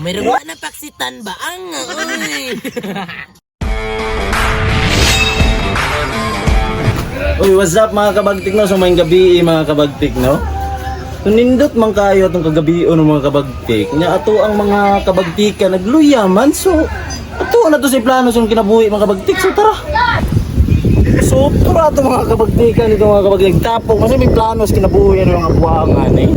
Meron ba na paksitan ba ang oy? Uy, what's up mga kabagtik no? So may gabi eh, mga kabagtik no? So, nindot man kayo atong kagabi ng mga kabagtik. Nya ato ang mga kabagtika nagluya man. So ato na to sa plano sa kinabuhi mga kabagtik. So tara. So tara ato mga kabagtika nito mga kabagtik. Tapong kasi may plano sa kinabuhi ng mga buwangan eh.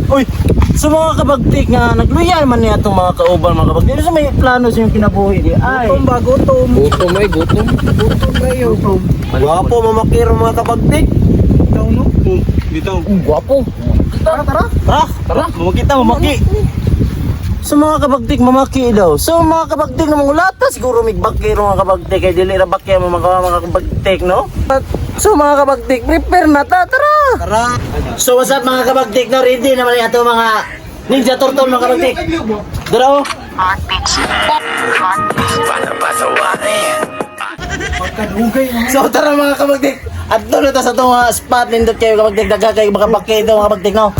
Uy, sa mga kabagtik nga nagluya man niya atong mga kauban mga kabagtik. So may plano sa yung kinabuhi di ay. Gutom ba? Gutom. Gutom ay, gutom. Gutom kayo. Gwapo, mamakiro mga kabagtik. Ikaw no? Dito. Gwapo. Tara, tara. Tara, tara. Mamaki ta, mamaki. So mga kabagtik, mamaki daw. So mga kabagtik na mga lata, siguro migbakiro mga kabagtik. Kay dili ra bakya mga mga kabagtik, no? At, so mga kabagtik, prepare na ta, tara. Tara. So what's up mga kabagtik, no? Ready naman yung ato mga Ninja Turtle mga kabagtik. Dara oh. So tara mga kabagtik. Adto na ta sa itong mga spot nindot kayo kabagtik. Daga kayo mga bakay daw mga kabagtik no.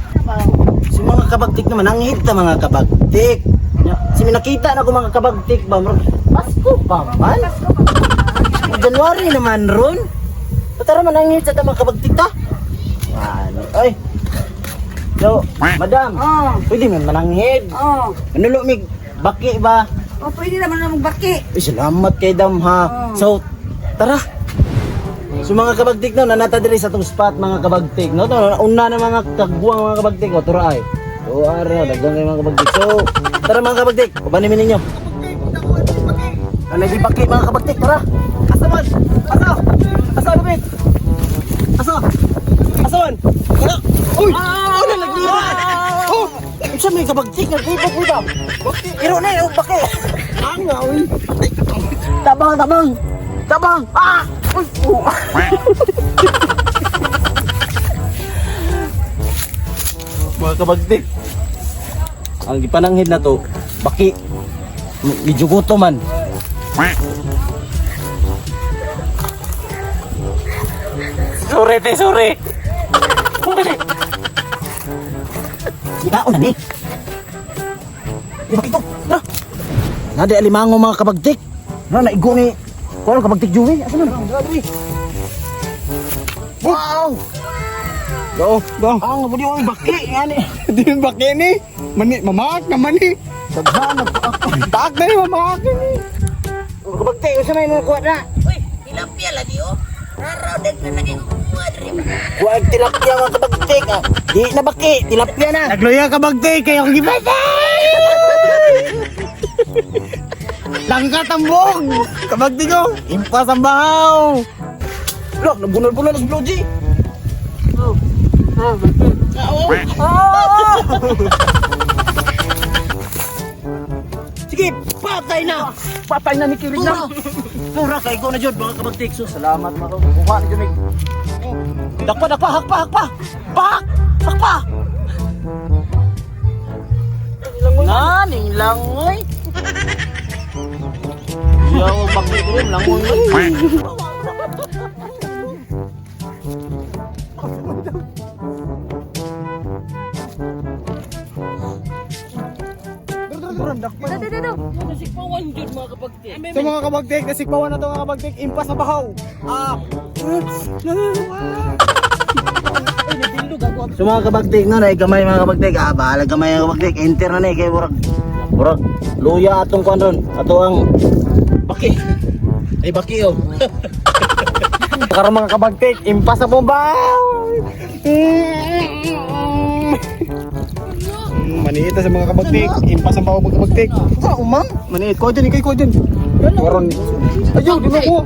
So mga kabagtik naman, ang hit na mga kabagtik. Si nakita na ko mga kabagtik ba, murag, Pasko pa man. January naman ron. So, tara man ang hit sa itong mga kabagtik ta. Ano? Ay. So, madam, Oh, pwede man mananghid. oh. Manulo mig baki ba? Oh, pwede naman na magbaki. Uy, salamat kay Dam ha. Oo. So, tara. So mga kabagtik no, nanata diri sa tong spot mga kabagtik no. To, una na mga kagwang mga kabagtik o tura ay. O ara, daghang kay mga kabagtik. So, tara mga kabagtik, ubanin mi ninyo. Ano baki mga kabagtik, tara. Asa man? Asa? Asa lupit? Asa? Asa man? Tara. Uy! Ah! Ano nagliban? Oh, unsa may kabagtik nagtipok ko ba? Iro na, oh, baki. Anga, uy. Tabang, tabang. Tabang. Ah! Uy, oh. Mga kabagtik. Ang gipananghid na to, baki. Medyo guto man. Sorry, te, sorry. Tao na ni. Di bakit to? Tara. Nadi alimango mga kabagtik. Na naigo ni kuan kabagtik Joey. Asa man? Wow! Go, go. Ang budi oy baki ngani. Di yung baki ni. Mani, mamak naman ni. Daghan na po ako. Taak na ni, mamak ni. Kabagtik unsa may mga kuha na? Uy, tilapia lagi oh. Araw daghan na kay kukuha diri. Kuha tilapia mga kabagtik. Ah. Di na baki, tilapia na. Nagluya ka bagtik, kayo kong gibantay! Langka tambog! Kabagti ko, impas ang bahaw! Loh, nagbunol-bunol na si Blue G. Sige, patay na! Patay na ni Kirig Pura! Pura kay ko na jud mga kabagtik. So, salamat mga kabagtik. Kuha na jud mig. Dakpa, dakpa, hakpa, hakpa! Pak! Hakpa! Naning langoy. Yaw, bakit ko rin, langoy. Nasigpawan jud mga kabagtik. Sa mga kabagtik, nasigpawan na to mga kabagtik, impas ang bahaw! Ah! So mga kabagtik no, naay gamay mga kabagtik. Ah, bahala gamay mga kabagtik. Enter na ni kay murag murag luya atong kuan ron. Ato ang baki. Ay baki oh. Karon mga kabagtik, impas ang bahaw! Maniit na sa mga kabagtik, impas ang bahaw mga kabagtik. Sa umang? Maniit, ko dyan, ikay ko dyan. Waron. Ayaw, di mo ko.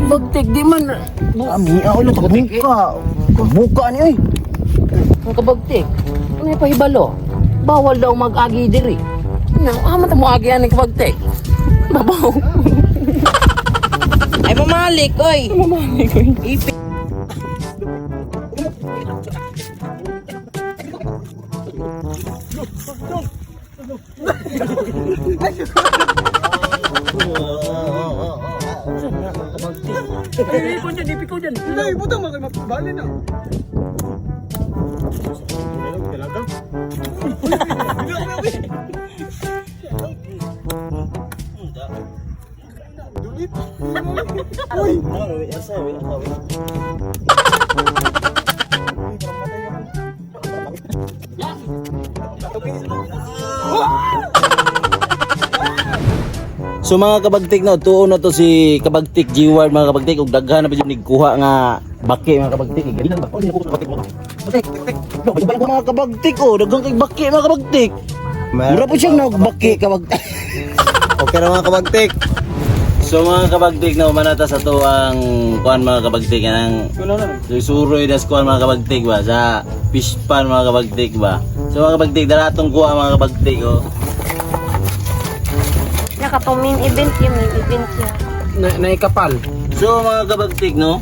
Bagtik di man. Ami, ah, ulo buka. Buka ni oy. Ang kabagtik. Ano yung pahibalo? Bawal daw mag-agi diri. Nang aman ta mo agi ani kabagtik. Babaw. Ay mamalik oy. Mamalik oy. Ipi. Ay, ipon dyan, ipikaw dyan. Hindi, ibutang mo kay mabali na. So mga kabagtik no, tuon na to si Kabagtik G Ward mga kabagtik ug daghan na ba jud nigkuha nga baki mga kabagtik. Ganyan ba? Kabagtik. Mga kabagtik oh, daghan kay baki mga kabagtik. Mura po siyang nagbaki kabagtik. Okay na mga kabagtik. So mga kabagtik no, manata sa to ang kuan mga kabagtik ang suroy das kuan mga kabagtik ba sa fish pan mga kabagtik ba. So mga kabagtik dara atong kuha mga kabagtik oh. Nakapang main event yun, main event yun. Na naikapal. So mga kabagtik no,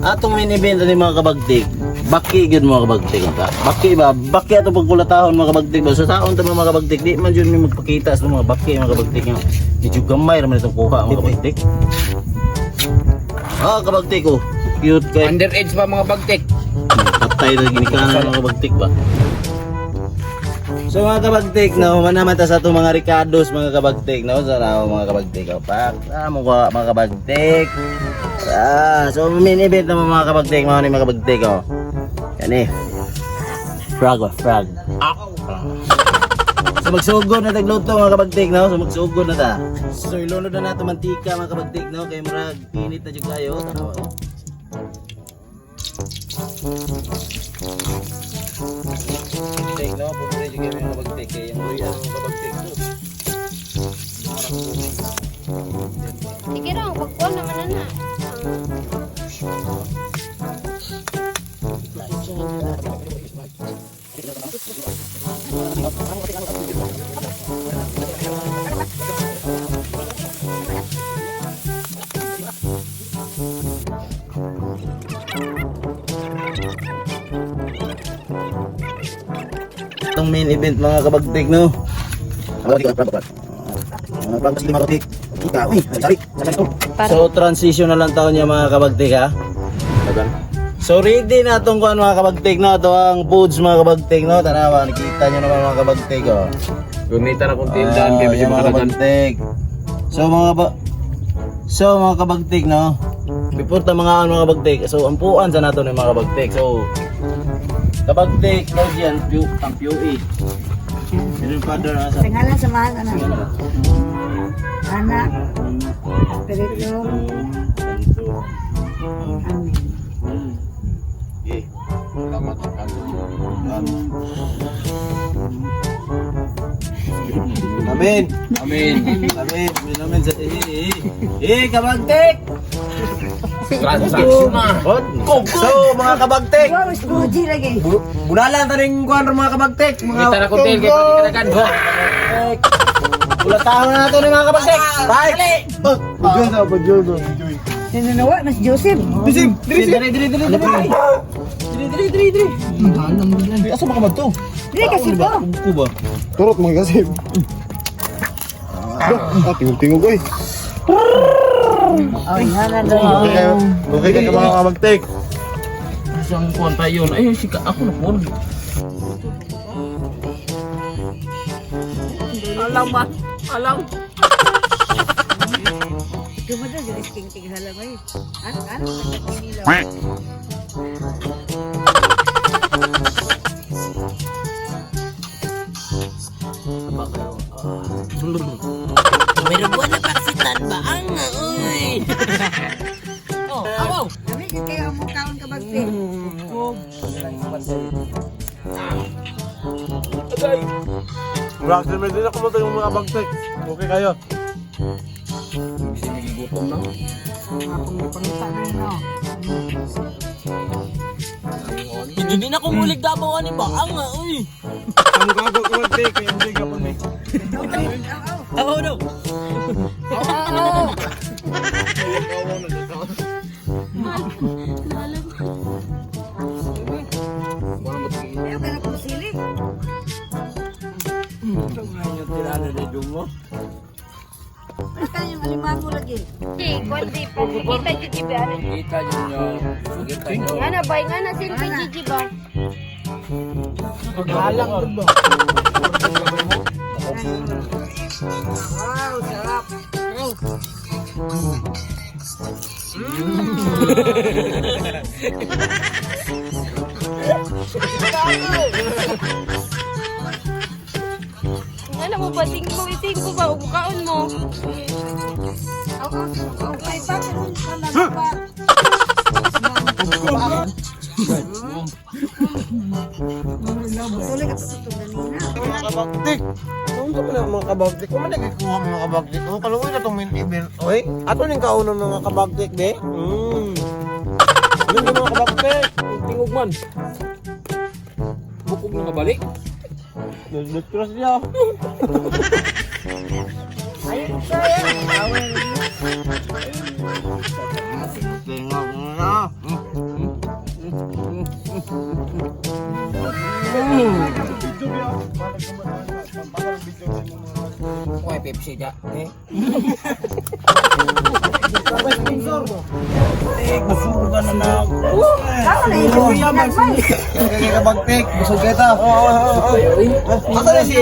atong main event ani mga kabagtik. Baki gyud mga kabagtik ka. Baki ba? Baki atong pagkulatahon mga kabagtik ba? Sa taon ta mga kabagtik di man jud mi magpakita sa mga baki mga kabagtik nga. Medyo gamay ra man itong kuha mga kabagtik. Ah, kabagtik oh. Cute kay. Underage pa mga bagtik. Patay na ginikanan mga kabagtik ba? So mga kabagtik, no, manaman ta sa itong mga Ricardos, mga kabagtik, no? Sa na mga kabagtik, oh, pak. Ah, mukha mga kabagtik. Ah, so main event naman mga kabagtik, mga ni mga kabagtik, oh. Yan eh. Frog, oh, frog. Ah. So magsugod na tagluto mga kabagtik, no? So magsugod na ta. So ilunod na nato mantika mga kabagtik, no? Kay murag init na jud kayo. Tanawa, oh. Kabagtik, no? Pupuri jud kayo mga kabagtik kay ang luya mga kabagtik. Sige raw, pagkuha naman na na. Itong main event mga kabagtik, no? So transition na lang taon niya mga kabagtik ha. So ready na itong kuan mga kabagtik no, ito ang foods mga kabagtik no. Tanawa, nakita niyo naman mga kabagtik oh. Gumita na kung Ah, yan, mga kabagtik. So mga kabagtik no. Before ta mga ano, mga kabagtik. So ampuan sa nato ni mga kabagtik. So kabagtik no diyan piu ang PUE. Sino yung father na sa Sa ngalan sa mga anak. Anak, Espiritu, Santo. Amen. Okay. Amen. Amen. Amen. Amen. Amen. Sa eh, eh, kabagtik! Transaction na. So, mga kabagtik! Wow, mas buji lagi. Bunalan ta ning kuan mga kabagtik. Mga Gumita na kung tel kay pati kanagan. Ulatahon na natin ng mga kabagtik! Bye! Bujoy na, bujoy na, bujoy. Sinunawa, mas Joseph. Bisib, diri Diri, diri, diri, diri, diri. Diri, diri, diri, diri. Asa ba ka magto? Dili kasi po. Kuko ba? Turot mga kasib. Ah, tingog-tingog oy. Oh, nga na daw. Okay kayo. Okay kayo mga kabagtik. Isang kuwan pa yun. Ay, sika ako na po. Alam ba? Alam. Dumada, dili king halamay. Ano, ano? Pero buwan na paksitan ba ang uy? Oh, awaw. Kami, kayo ang mukhaon kabagti. Rock, din ako mo mga kabagtik. Okay kayo. Gutom na. Pangita na yun, oh. Hindi na kumulig dabaw ani ba ang uy. Ang gago kabagtik, kaya hindi ka pa may. Awaw daw. Ayaw ka na kong sili. Ano kayo Alimango lagi. Di, kundi pa. Kita Gigi ba? Ano? Kita nyo. Kita nyo. Nga na ba? Nga na sin kay Gigi ba? Wow, sarap. Nga na mo ba? Tingko, tingko ba? Ubukaon mo. Aw, aw, aw, ay, bakit ka lang ba? Tuloy ka tututong ganina. Mga kabagtik. Kung sa pala mga kabagtik, kung man nagkuha mga kabagtik, ang kaluoy na tong main event. Oy, ato ning kaunon mga kabagtik, be. Yun yung mga kabagtik. Tingog man. Bukog na kabalik. Nagtrust niya. Tingog na. Uy, Pepsi ja. Eh. Eh, busog ka na na. Ako na yung nagmay. Kaya kabagtik, busog kita. Asa na si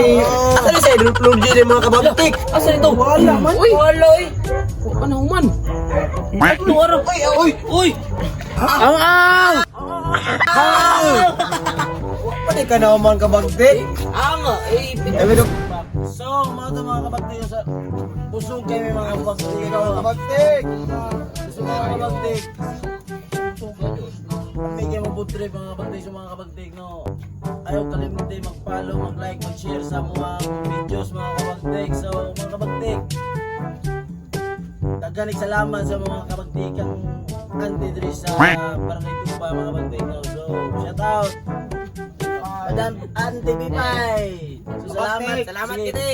Asa na si Idol Plug G mga kabagtik? Asa nito? Wala man. Uy, wala eh. Wa na human. Ano araw? Uy, uy. Uy! Ang ang! Pati ka na man kabagtik. Ang! Eh, Eh, medyo So, mga to mga kabagtik sa busog kayo mga kabagtik. mga kabagtik. Busog mga kabagtik. May kayo mo trip mga kabagtik sa mga kabagtik no. Ayaw kalimutin mag-follow, mag-like, mag-share sa mga videos mga kabagtik. So, mga kabagtik, daghaning salamat sa mga kabagtikang anti diri sa Barangay Tuba mga kabagtik no. So, shout out. Madam Auntie Pipay. So, salamat. Salamat Sige.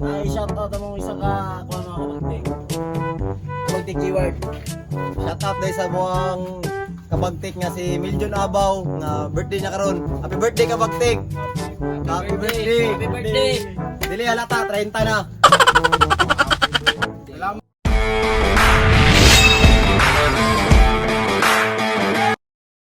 Ay, shout out among isa ka kuha mga kabagtik. Kabagtik keyword. Shout out dahil sa buwang kabagtik nga si Miljon Abaw nga birthday niya karon. Happy birthday kabagtik. Happy birthday. Happy birthday! Dili halata 30 na.